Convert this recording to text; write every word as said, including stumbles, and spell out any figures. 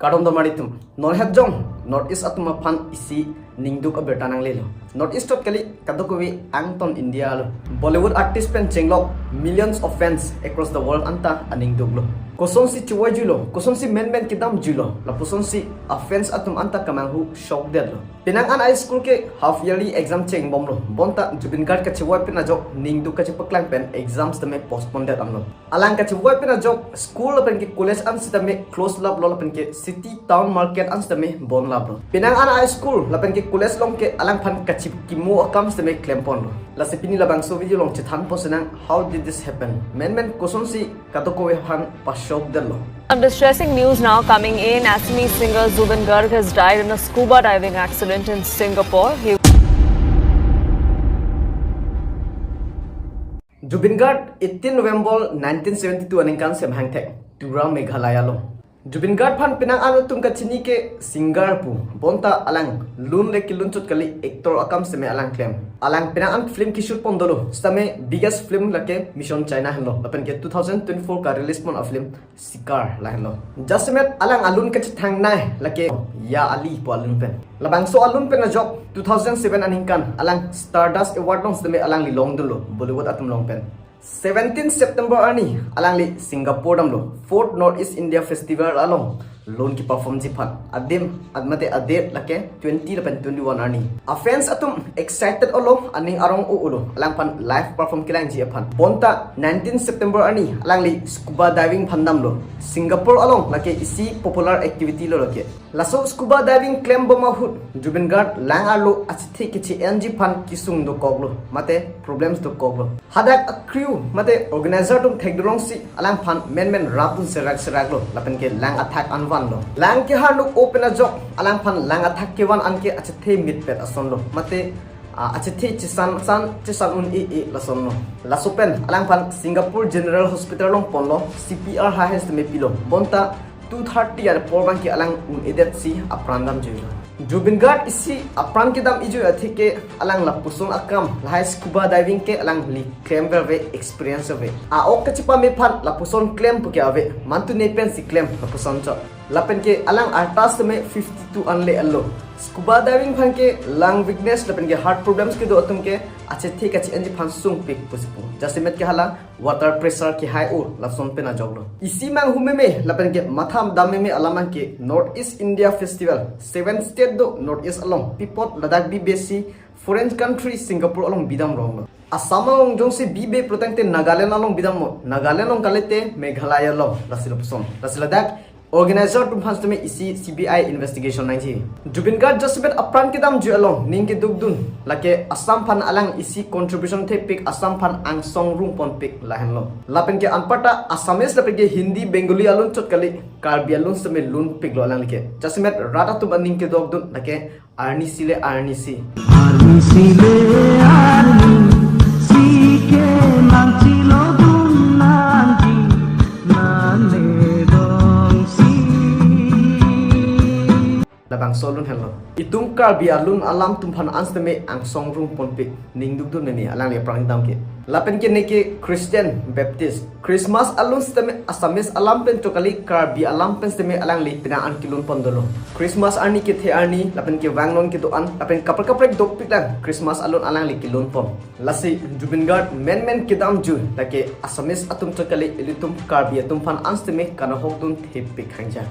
Kardom donmar atum, non het jong North East atum aphan isi ningduk abirta nanglelo. North East chot kali, kadokave angton India lo. Bollywood artist pen chenglok millions of fans across the world anta aningduk lo. Kosonsi chevoi juilo, kosonsi menmen kedam juilo, lapusonsi a fans atum anta kamanghu shokdetlo. Penang an a school ke half yearly exam chengbomlo. Bonta Zubeen Garg kachevoi pen ajok ningduk kachepaklang pen exams tame postpone det anlo. Alang kachevoi pen ajok school lapen ke college an sitame close laplo lapen ke city town market an sitame bon laplo. Penang an a school lapen ke college along ke alangphan kachipakimo akam sitame klemponlo. Lasi pini labangso video along chethanpon sinang, how did this happen? Menmen kosonsi kadokave aphan pashokdetlo. Some distressing news now coming in. Assamese singer Zubeen Garg has died in a scuba diving accident in Singapore. He Zubeen Garg eighteen November nineteen seventy-two aningkan semahang thek Tura, Meghalaya along. Zubeen Garg aphan penang an atum kachini ke singer pu. Bonta alang lun le kelun chot kali, actor akam sitame alang klem. Alang penang an film keshoot pon dolo. Sitame biggest film lake Mission China henlo. Lapen ke two thousand twenty-four ka release pon a film Shikar lahenlo. Jasemet alang alun kachethangnei lake Ya Ali pu alun pen. Labangso alun pen ajok two thousand seven aningkan alang Stardust Award along sitame alangli longdunlo Bollywood atum along pen. Seventeen September arni alangli Singapore damlo, fourth North East India Festival along lun keperformji aphan. Adim, ad- mate adate lake twenty lapen twenty-one arni. A fans atum excited olo, aning arong o-olo, alangphan live perform kelangji aphan. Bonta nineteen September arni alangli scuba diving aphan damlo. Singapore along lake isi popular activity lo lake. Laso scuba diving klembom ahut Zubeen Garg lang arlo achethe keche-enji aphan kesung dokoklo, mate problems dokoklo. Hadak a crew mate organizer atum thekdolongsi alangphan menmen rapdun serak seraklo, lapen ke lang athak an vanlo. Lang kehar nuk o pen ajok alangphan lang athak kevan an ke achethe mitpet asonlo, mate, ah, achethe chesan san chesan un-e-e lasonlo. Laso pen alangphan Singapore General Hospital along ponlo, C P R hahe sitame pilo. Bonta two thirty apor abang ke alang un-edetsi apran damjuilo. Zubeen Garg isi apran kedam ejui athe ke alang lapuson akam, lahai scuba diving ke alangli klem verve, experience ave. A-ok kachepame aphan lapuson klem puke ave, mantu ne pensi klem lapuson chot. Lapen ke alang arta sitame fifty-two an le alo. Scuba diving aphan ke lung weakness lapen ke heart problems kedo atum ke achethe kache-enji aphan sungpik pusi pu. Jasemet ke hala water pressure ke high o lason pen ajoklo. Isi manghu meme lapen ke matham dam meme alam an ke North East India Festival, seven state do North East along, pi apot ladak bibe si foreign country Singapore along bidam ronglo. Assam along jongsi bibe pulotangte Nagaland along bidamnon, Nagaland along kalite Meghalaya along, lasi lapuson. Lasi ladak organizer atum aphan sitame isi C B I investigation nangji. Zubeen Garg jasemet apran kedamjui along ning kedukdun lake Assam aphan alang isi contribution thepik, Assam aphan angsong rungponpik lahenlo. Lapen ke anparta Assamese lapen ke Hindi, Bengali alun chot kali, Karbi alun sitame lunpiklo alangli ke. Jasemet rat atum aning kedokdun lake arnisi le arnisi. Arnisi le arnisi ke mansi lodun nangji, nane dongsi. Labangso alun henlo. Itum Karbi alun alam atum aphan an sitame angsong rungponpik, ning dukdun meme alangli apran kedam ke. Lapen ke neke Christian, Baptist, Christmas alun sitame Assamese alam pen chot kali, Karbi alam pen sitame alangli penang an kelunpon dolo. Christmas arni kethe arni, lapen ke vangnon kedo-an, lapen kaprek kaprek dopiklang Christmas alun alangli kelunpon. Lasi Zubeen Garg menmen kedamjui lake Assamese atum chot kali, ilitum Karbi atum aphan an sitame kanahokdun thepik hangja.